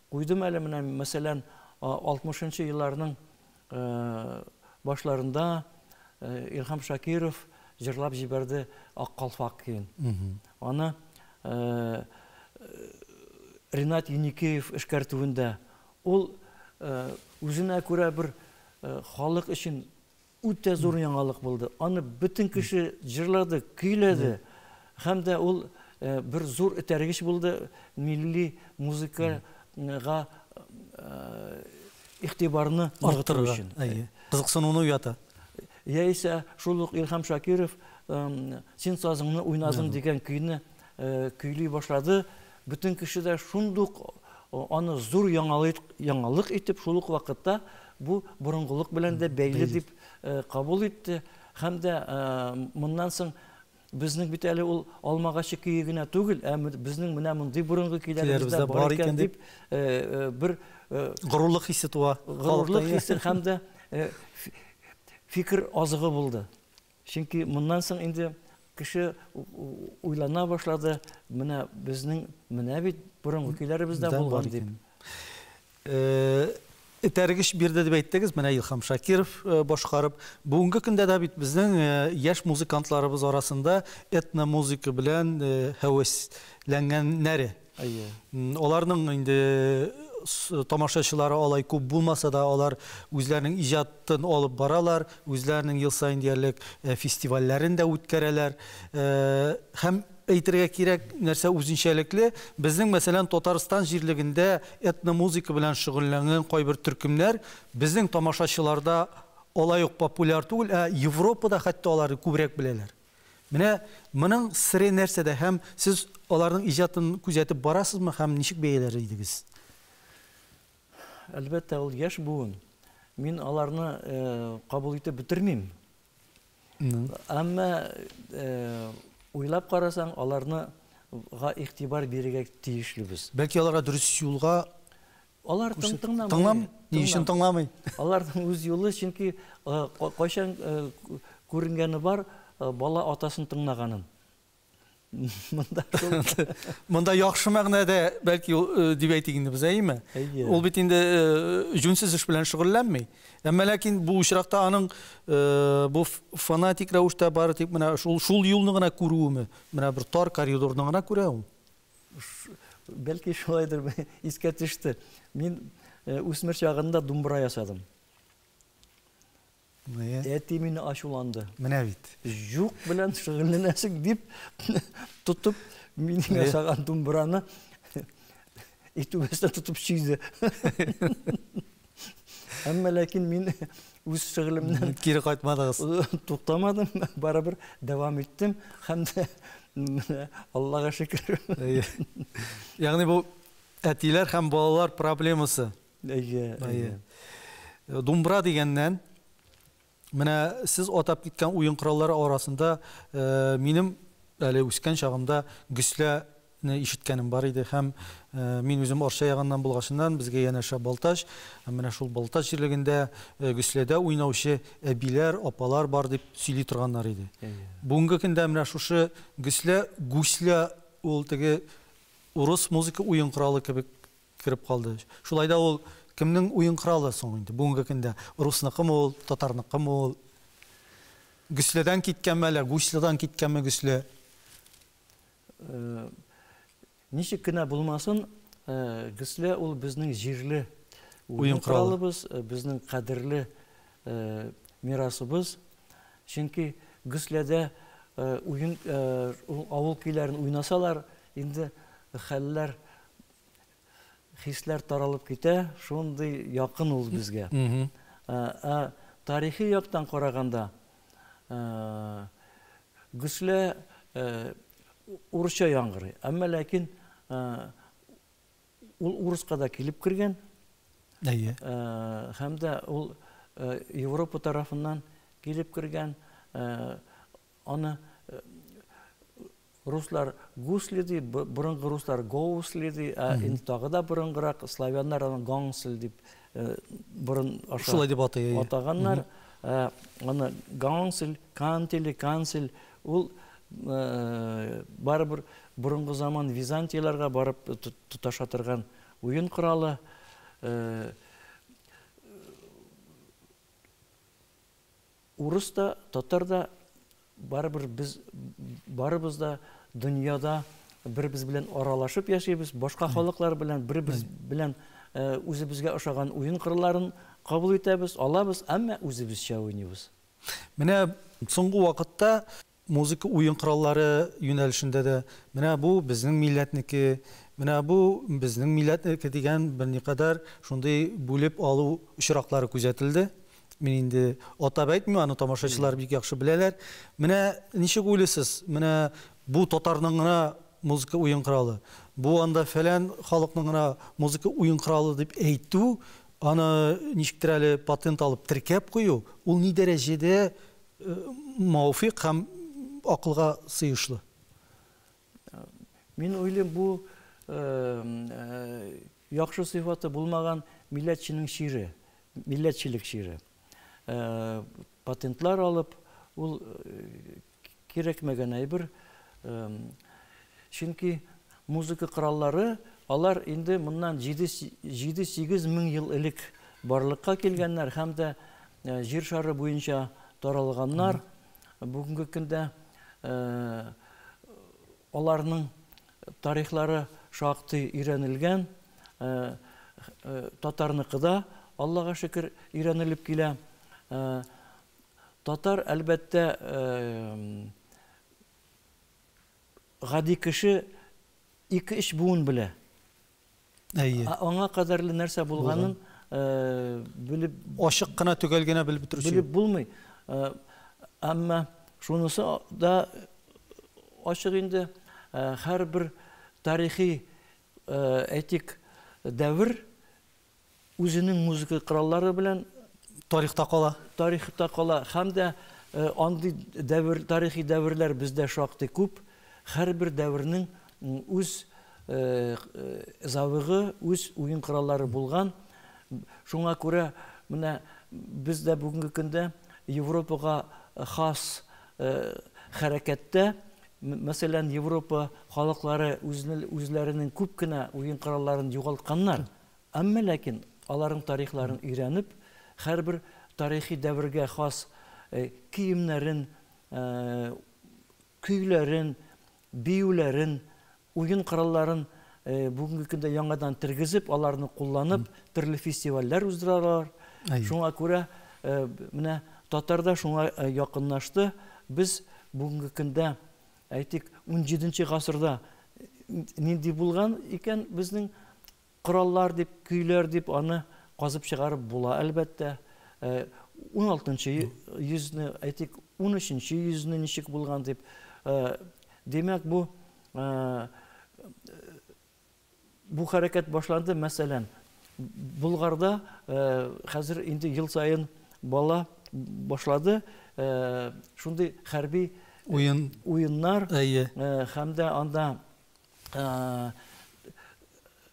куйдым әле, менә, мәсәлән, 60 нчы елларның башларында Илһам Шакиров җырлап җибәрде Ак калфак көен. Аны Ренат Еникеев эшкәртүендә ул үзенә күрә бер халык өчен үтә зур яңалык булды. Аны бөтен кеше җырлады, көйләде. Һәм дә ул бер зур этәргеч булды милли музыкага игътибарны арттыру өчен. Әйе. Кызыксынуны уята. Яисә шул ук Илһам Шакиров Син сазыңны уйнадың дигән көйне көйли башлады. Бөтен кеше дә шундук аны зур яңалык, яңалык итеп, шул ук вакытта бу борынгылык белән дә бәйле дип кабул итте. Һәм дә моннан соң безнең бит әле ул алмагачы көе генә түгел, ә безнең менә мондый борынгы көйләребез дә бар икән дип бер горурлык хисе туа. Горурлык хисе һәм дә фикер азыгы булды. Чөнки моннан соң инде кеше уйлана башлады, менә безнең менә бит борынгы көйләребез дә булган дип. Этәргеч бирде дип әйттегез, менә Илһам Шакиров башкарып. Бүгенге көндә дә бит безнең яшь музыкантларыбыз арасында этномузыка белән һәвәсләнгәннәре. Әйе. Аларның инде тамашачылары алай күп булмаса да, алар үзләренең иҗатын алып баралар, үзләренең ел саен диярлек фестивальләрен дә үткәрәләр. Һәм әйтергә кирәк, нәрсә үзенчәлекле, безнең, мәсәлән, Татарстан җирлегендә этномузыка белән шөгыльләнгән кайбер төркемнәр безнең тамашачыларда алай ук популяр түгел, ә Европада хәтта аларны күбрәк беләләр. Менә моның сере нәрсәдә һәм сез аларның иҗатын күзәтеп барасызмы һәм ничек бәяләр идегез? Әлбәттә, ул яшь буын. Мин аларны кабул итеп бетермим. Әмма уйлап карасаң, аларны га игътибар бирергә тиешлебез. Бәлки аларга дөрес юлга Алар тыңламый. Тыңламый? Ни өчен тыңламый? Аларның үз юлы, чөнки кайчан күренгәне бар, бала атасын тыңлаганын. Монда шул. Монда яхшы мәгънәдә, бәлки, дип әйтик инде без, әйеме? Әйе. Ул бит инде җүнсез эш белән шөгыльләнми. Әмма ләкин бу очракта аның бу фанатик рәвештә бары тик менә шул шул юлны гына күрүеме? Менә бер тар коридорны гына күрә ул. Бәлки шулайдыр, искә төште. Мин үсмер чагында думбра ясадым. Әти мине ачуланды. Менә бит. Юк белән шөгыльләнәсең дип тотып, минем ясаган думбраны итүбәстә тотып чөйде. Әмма ләкин мин үз шөгылемнән кире кайтмадыгыз. Туктамадым, барыбер дәвам иттем һәм дә менә Аллага шөкер. Ягъни бу әтиләр һәм балалар проблемасы. Әйе, әйе. Думбра дигәннән, менә сез атап киткән уен кораллары арасында минем әле үскән чагымда гөсләне ишеткәнем бар иде һәм мин үзем Арча ягыннан булгачыннан безгә янәшә Балтач, һәм менә шул Балтач җирлегендә гөсләдә уйнаучы әбиләр, апалар бар дип сөйли торганнар иде. Бүгенге көндә менә шушы гөслә, гусля ул теге урыс музыка уен коралы кебек кереп калды. Шулай да ул кемнең уен коралы соң инде бүгенге көндә? Русныкымы ул, татарныкымы ул? Гөсләдән киткәнме әллә, гуслядан киткәнме гөслә? Ничек кенә булмасын, гөслә ул безнең җирле уен коралыбыз, безнең кадерле мирасыбыз. Чөнки гөсләдә уен авыл көйләрен уйнасалар, инде хәлләр, хисләр таралып китә, шундый якын ул безгә. Ә тарихи яктан караганда, гөслә урысча яңгырый. Әмма ләкин ул урыска да килеп кергән. Әйе. Һәм дә ул Европа тарафыннан килеп кергән. Аны руслар гусли ди, борынгы руслар гоусли ди, ә инде тагы да борынгырак славяннар аны гоңсль дип борын аша шулай дип атый, атаганнар. Аны гансель, кантели, кансель, ул барыбер борынгы заман Византияләргә барып тоташа торган уен коралы. Урыс та, татар да барыбер без барыбыз да дөньяда бер-без белән аралашып яшибез, башка халыклар белән бер-без белән үзебезгә ошаган уен коралларын кабул итәбез, алабыз, әмма үзебезчә уйныйбыз. Менә соңгы вакытта музыка уен кораллары юнәлешендә дә менә бу безнең милләтнеке, менә бу безнең милләтнеке дигән берникадәр шундый бүлеп алу очраклары күзәтелде. Мин инде атап әйтмим, аны тамашачылар бик яхшы беләләр. Менә ничек уйлыйсыз, менә бу татарның гына музыка уен коралы, бу анда фәлән халыкның гына музыка уен коралы дип әйтү, аны ничектер әле патент алып теркәп кую, ул ни дәрәҗәдә мавфик һәм акылга сыешлы? Мин уйлыйм, бу яхшы сыйфаты булмаган милләтченең чире, милләтчелек чире. Патентлар алып, ул кирәкмәгән әйбер. Чөнки музыка кораллары, алар инде моннан 7-8 мең ел элек барлыкка килгәннәр һәм дә җир шары буенча таралганнар. Бүгенге көндә аларның тарихлары шактый өйрәнелгән. Татарныкы да, Аллага шөкер, өйрәнелеп килә. Татар, әлбәттә, гади кеше 2-3 буын белә. Әйе. Аңа кадәрле нәрсә булганын белеп ачык кына, төгәл генә белеп бетерүче белеп булмый. Әмма шунысы да ачык инде, һәрбер тарихи, әйтик, дәвер үзенең музыка кораллары белән тарихта кала. Тарихта кала. Һәм дә андый дәвер, тарихи дәверләр бездә шактый күп. Һәрбер дәвернең үз завыгы, үз уен кораллары булган. Шуңа күрә менә без дә бүгенге көндә Европага хас хәрәкәттә, мәсәлән, Европа халыклары үзләренең күп кенә уен коралларын югалтканнар. Әмма ләкин аларның тарихларын өйрәнеп, һәрбер тарихи дәвергә хас киемнәрен, көйләрен, биюләрен, уен коралларын бүгенге көндә яңадан тергезеп, аларны кулланып, төрле фестивальләр уздыралар. Шуңа күрә менә татар да шуңа якынлашты. Без бүгенге көндә, әйтик, 17 гасырда нинди булган икән безнең кораллар дип, көйләр дип аны казып чыгарып була, әлбәттә. 16 йөзне, әйтик, 13 йөзне ничек булган дип. Димәк, бу хәрәкәт башланды, мәсәлән, Булгарда хәзер инде ел саен бала башлады шундый хәрби уеннар, һәм дә анда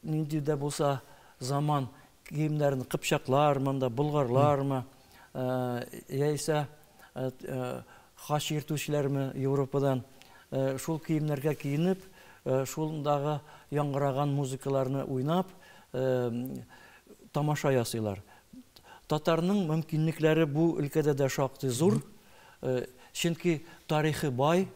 нинди дә булса заман киемнәрен кыпчаклар монда, болгарлармы, яисә хач йөртүчеләрме Европадан, шул киемнәргә киенеп, шулдагы яңгыраган музыкаларны уйнап, тамаша ясыйлар. Татарның мөмкинлекләре бу өлкәдә дә шактый зур, чөнки тарихы бай,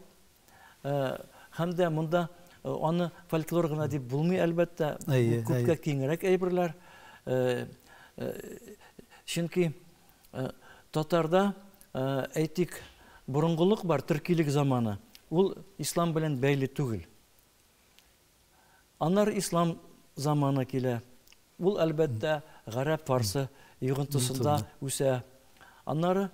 һәм дә монда аны фольклор гына дип булмый, әлбәттә, күпкә киңрәк әйберләр. Чөнки татарда, әйтик, борынгылык бар, төркилек заманы. Ул ислам белән бәйле түгел. Аннары ислам заманы килә. Ул, әлбәттә, гарәп, фарсы йогынтысында үсә. Аннары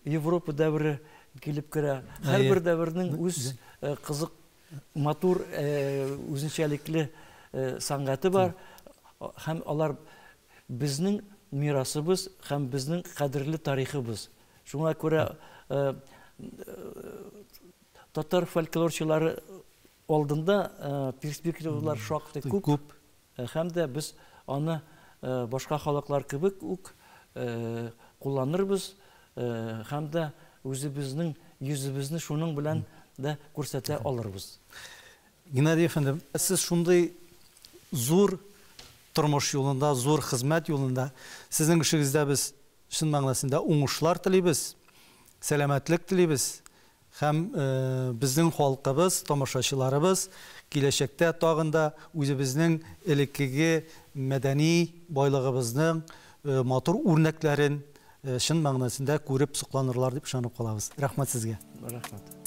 Европа дәвере килеп керә. Һәрбер дәвернең үз кызык, матур, үзенчәлекле сәнгате бар. Һәм алар безнең мирасыбыз һәм безнең кадерле тарихыбыз. Шуңа күрә татар фольклорчылары алдында перспективалар шактый күп. Һәм дә без аны башка халыклар кебек үк кулланырбыз. Һәм дә үзебезнең йөзебезне шуның белән дә күрсәтә алырбыз. Геннадий әфәндем, сез шундый зур тормыш юлында, зур хезмәт юлында, сезнең эшегездә без чын мәгънәсендә уңышлар телибез, сәламәтлек телибез һәм безнең халкыбыз, тамашачыларыбыз киләчәктә тагын да үзебезнең элеккеге мәдәни байлыгыбызның матур үрнәкләрен чын мәгънәсендә күреп сокланырлар дип ышанып калабыз. Рәхмәт сезгә. Рәхмәт.